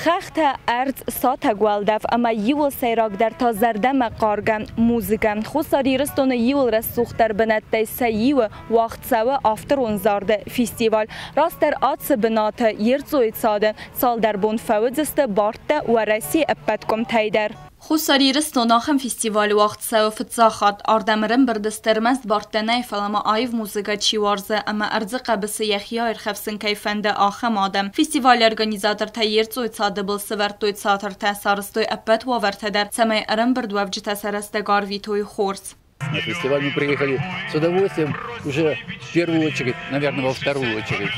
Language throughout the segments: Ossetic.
Хӕхтӕ, ӕрдз, сатӕг уӕлдӕф ӕмӕ иууыл сӕйрагдӕр та зӕрдӕмӕхъаргӕ музыкӕ. Хуссар Ирыстоны иууыл рӕсугъддӕр бынӕттӕй сӕ иуы уагъд цӕуы авторон зарды фестиваль. Растдӕр ацы бынаты, Ерцъойы цады, цалдӕр бон фӕуыдзысты бардтӕ Уӕрӕсейы ӕппӕт къуымтӕй дӕр. Хуссар Ирыстон ахӕм фестиваль уагъд цӕуы фыццаг хатт. Ардӕм ӕрӕмбырд сты ӕрмӕст бардтӕ нӕй, фӕлӕ ма аив музыкӕ чи уарзы ӕмӕ ӕрдзы хъӕбысы йӕхи аирхӕфсын кӕй фӕнды, ахӕм адӕм. Фестивалы организатортӕ Ерцъойы цады был сӕвӕрдтой цатыртӕ, сарӕзтой ӕппӕт уавӕртӕ дӕр, цӕмӕй ӕрӕмбырдуӕвджытӕ сӕ рӕстӕг арвитой хорз. На фестиваль мы приехали с удовольствием уже в первую очередь, наверное, во вторую очередь.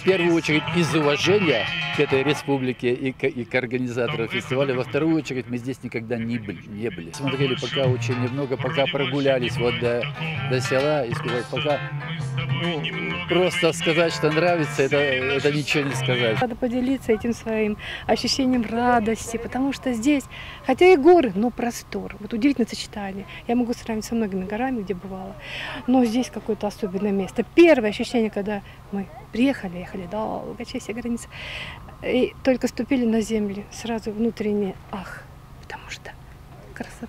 В первую очередь из уважения к этой республике и к организатору фестиваля. Во вторую очередь мы здесь никогда не были. Не были. Смотрели пока очень немного, пока прогулялись вот до села и сказать, пока, ну, просто сказать, что нравится, это ничего не сказать. Надо поделиться этим своим ощущением радости, потому что здесь, хотя и горы, но простор. Вот удивительное сочетание. Я могу сравнить со многими горами, где бывала, но здесь какое-то особенное место. Первое ощущение, когда мы приехали, ехали долго через все границы, и только ступили на землю, сразу внутренне ах, потому что красота.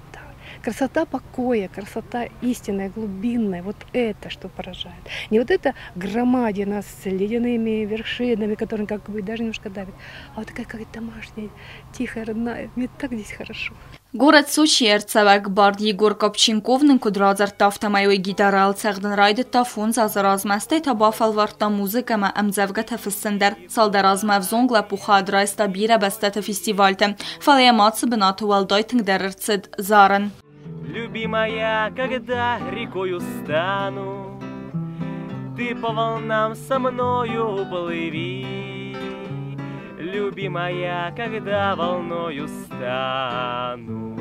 Красота покоя, красота истинная, глубинная, вот это что поражает. Не вот эта громадина с ледяными вершинами, которые как бы даже немножко давят, а вот такая какая-то домашняя, тихая, родная. Мне так здесь хорошо. Горӕт Сочийы ӕрцӕуӕг бард Егор Копченков нын куыд радзырдта, афтӕмӕй уый гитарӕйыл цӕгъдын райдыдта 5 азы размӕ, стӕй та бафӕлвӕрдта музыкӕ ӕмӕ ӕмдзӕвгӕтӕ фыссын дӕр. Цалдӕр азмӕ ӕвзонг лӕппу хайад райста бирӕ бӕстӕты фестивальты, фӕлӕ йӕм ацы бынаты уӕлдай тынгдӕр ӕрцыд зарын. Любимая, когда рекою стану, ты по волнам со мною плыви. Любимая, когда волною стану,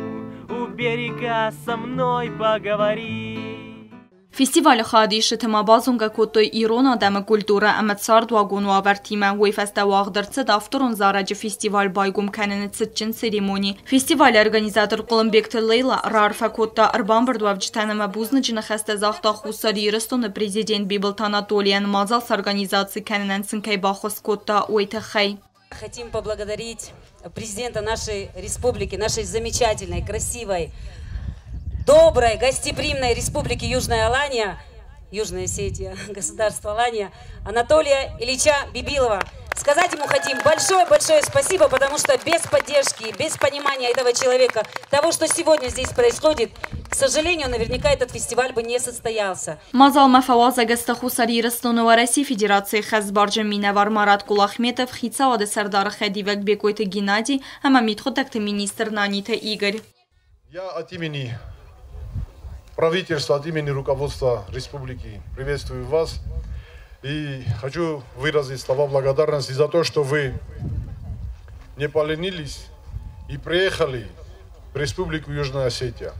у берега со мной поговори. Фестивалы хайадисджыты ма базонгӕ кодтой ирон адӕмы культурӕ ӕмӕ цардуагон уавӕртимӕ. Уый фӕстӕ уагъд ӕрцыд авторон зарӕджы фестиваль байгом кӕныны цытджын церемони. Фестивалы организатор Хъуылымбегты Лейла раарфӕ кодта ӕрбамбырдуӕвджытӕн ӕмӕ бузныджы ныхӕстӕ загъта Хуссар Ирыстоны президент Бибылты Анатолийӕн, мадзал сорганизаци кӕнынӕн сын кӕй баххуыс кодта, уый тыххӕй. Хотим поблагодарить президента нашей республики, нашей замечательной, красивой, доброй, гостеприимной республики Южная Алания, Южная Осетия, государство Алания, Анатолия Ильича Бибилова. Сказать ему хотим большое-большое спасибо, потому что без поддержки, без понимания этого человека, того, что сегодня здесь происходит, к сожалению, наверняка этот фестиваль бы не состоялся. Мадзалмӕ фӕуазӕг сты Хуссар Ирыстоны Уӕрӕсейы Федерацийы ӕххӕстбарджын минӕвар Марат Кулахметов, хицауады сӕрдары хӕдивӕг Бекъойты Геннадий ӕмӕ мидхъуыддӕгты министр Наниты Игорь. Я от имени правительства, от имени руководства республики приветствую вас и хочу выразить слова благодарности за то, что вы не поленились и приехали в Республику Южная Осетия,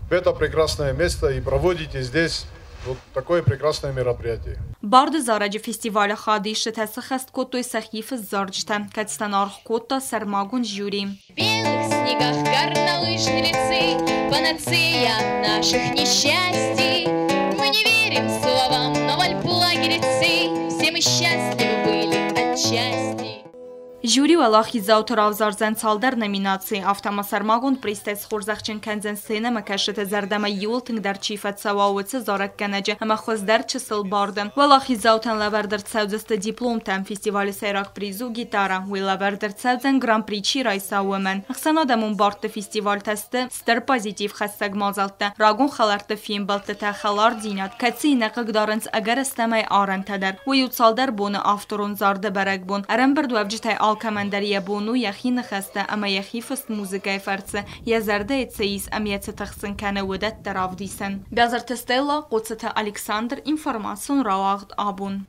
в это прекрасное место, и проводите здесь вот такое прекрасное мероприятие. Барды зарӕджы фестивалы хайадисджытӕ сӕххӕст кодтой сӕхи фыст зарджытӕ, кӕцытӕн аргъ кодта сӕрмагонд жюри. В белых снегах горнолыжной лицы, панацея наших несчастий. Мы не верим словам, но в альплагерецы все мы счастливы были отчасти. Жюри уӕлахиздзауты равзардзӕн цалдӕр номинацийы, афтӕ ма сӕрмагонд призтӕй схорзӕхджын кӕндзӕн сценӕмӕкӕсджыты зӕрдӕмӕ иууыл тынгдӕр чи фӕцӕуа, уыцы зарӕггӕнӕджы ӕмӕ хуыздӕр чысыл барды. Уӕлахиздзаутӕн лӕвӕрд ӕрцӕудзысты дипломтӕ. Фестивалы сӕйраг приз у гитара. Уый лӕвӕрд ӕрцӕудзӕн гран-при чи райса, уымӕн. Ӕхсӕнадӕмон бардты фестивальтӕ сты стыр позитив хӕссӕг мадзӕлттӕ, рагон хӕлӕртты фембӕлдтытӕ, хӕлардзинад, кӕцыйы нӕ хъыгдарынц ӕгӕрыстӕмӕй арӕнтӕ дӕр. Уый у цалдӕр боны авторон зарды бӕрӕгбон. Ӕрӕмбырдуӕвджытӕй алкӕмӕн дӕр йӕ бон у йӕхи ныхӕстӕ ӕмӕ йӕхи фыст музыкӕйы фӕрцы йӕ зӕрдӕйы цы ис ӕмӕ йӕ цы тыхсын кӕны, уыдӕттӕ равдисын. Бязырты Стелла, Хъоцыты Александр, информацион рауагъд «Абон».